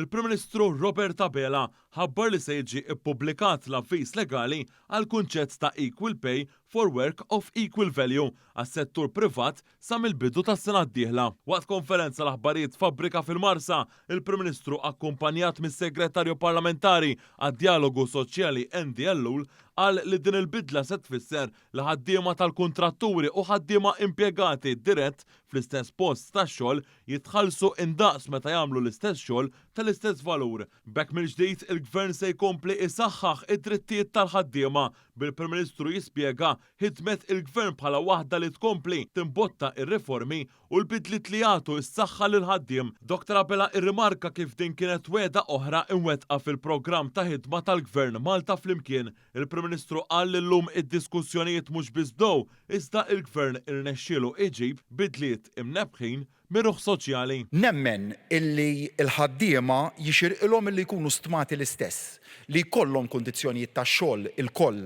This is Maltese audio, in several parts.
Il-Prim Ministru Robert Abela ħabbar li se jiġi ppubblikat l-avviż legali għall-kunċett ta' equal pay for work of equal value għas-settur privat sa mill-bidu tas-sena d-dieħla. Waqt konferenza l-aħbarijiet fabbrika fil-Marsa, il-Prim Ministru, akkumpanjat mis-Segretarju Parlamentari għad-Djalogu Soċjali Andy Ellul, qal li din il-bidla se tfisser li ħaddiema tal-kuntratturi u ħaddiema impjegati dirett fl-istess post tax-xogħol jitħallsu indaqs meta jagħmlu l-istess xogħol tal-istess valur. B'hekk mill-ġdid il-Gvern se jkompli isaħħaħ id-drittijiet tal-ħaddiema, bil-Prim Ministru jispjega ħidmet il-Gvern bħala waħda li tkompli timbotta r-riformi u l-bidliet li jagħtu s-saħħa lill-ħaddiem. Dr Abela irrimarka kif din kienet wegħda oħra imwettqa fil-programm ta' ħidma tal-Gvern Malta Flimkien. Il-Prim Ministru qal li llum id-diskussjonijiet mhux biss bdew, iżda il-Gvern irnexxielu iġib bidliet imnebbħin mir-ruħ soċjali. Nemmen illi l-ħaddiema jixirqilhom illi jkunu stmati l-istess, li jkollhom kundizzjonijiet tax-xogħol ilkoll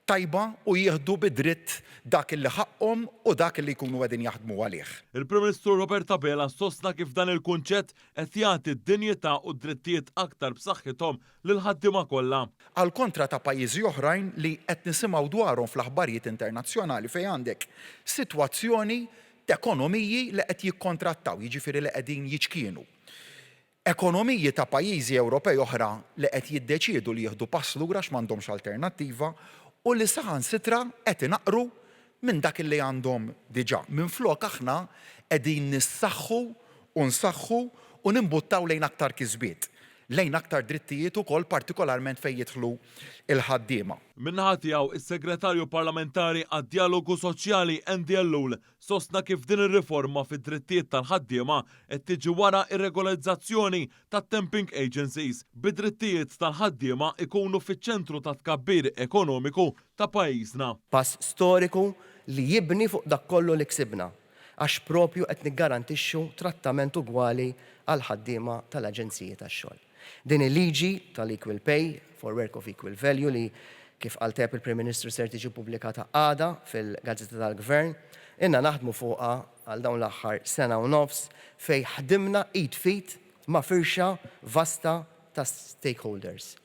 tajba u jieħdu bi dritt dak illi ħaqqhom u dak illi jkunu qegħdin jaħdmu għalih. Il-Prim Ministru Robert Abela sostna kif dan il-kunċett qed jagħti d-dinjità u d-drittijiet aktar b'saħħithom lill-ħaddiema kollha. Għall-kontra ta' pajjiżi oħrajn li qed nisimgħu dwarhom fl-aħbarijiet internazzjonali fejn għandek sitwazzjoni t'ekonomiji li qed jikkontrattaw, jiġifieri li qegħdin jiċkienu. Ekonomiji ta' pajjiżi Ewropej oħra li qed jiddeċiedu li jieħdu pass lura għax m'għandhomx alternattiva u li saħansitra qed inaqqru minn dak li għandhom diġà. Minflok aħna qegħdin nissaħħu u nsaħħu u nimbuttaw lejn aktar kisbiet, lejn aktar drittijiet ukoll partikolarment fejn jidħlu l-ħaddiema. Min-naħa tiegħu, is-Segretarju Parlamentari għad-Djalogu Soċjali Andy Ellul sostna kif din ir-riforma fid-drittijiet tal-ħaddiema qed tiġi wara r-regolarizzazzjoni tat-temping agencies, bid-drittijiet tal-ħaddiema ikunu fiċ-ċentru tat-tkabbir ekonomiku ta' pajjiżna. Pass storiku li jibni fuq dak kollu li ksibna, għax proprju qed niggarantixxu trattament ugwali għall-ħaddiema tal-aġenziji tax-xogħol. Din il-liġi tal-Equal Pay for Work of Equal Value li, kif qal tajjeb il-Prim Ministru, ser tiġi ppubblikata għada fil-Gazzetta tal-Gvern, ilna naħdmu fuqha għal dawn l-aħħar sena u nofs fejn ħdimna id f'id ma' firxa vasta ta' stakeholders.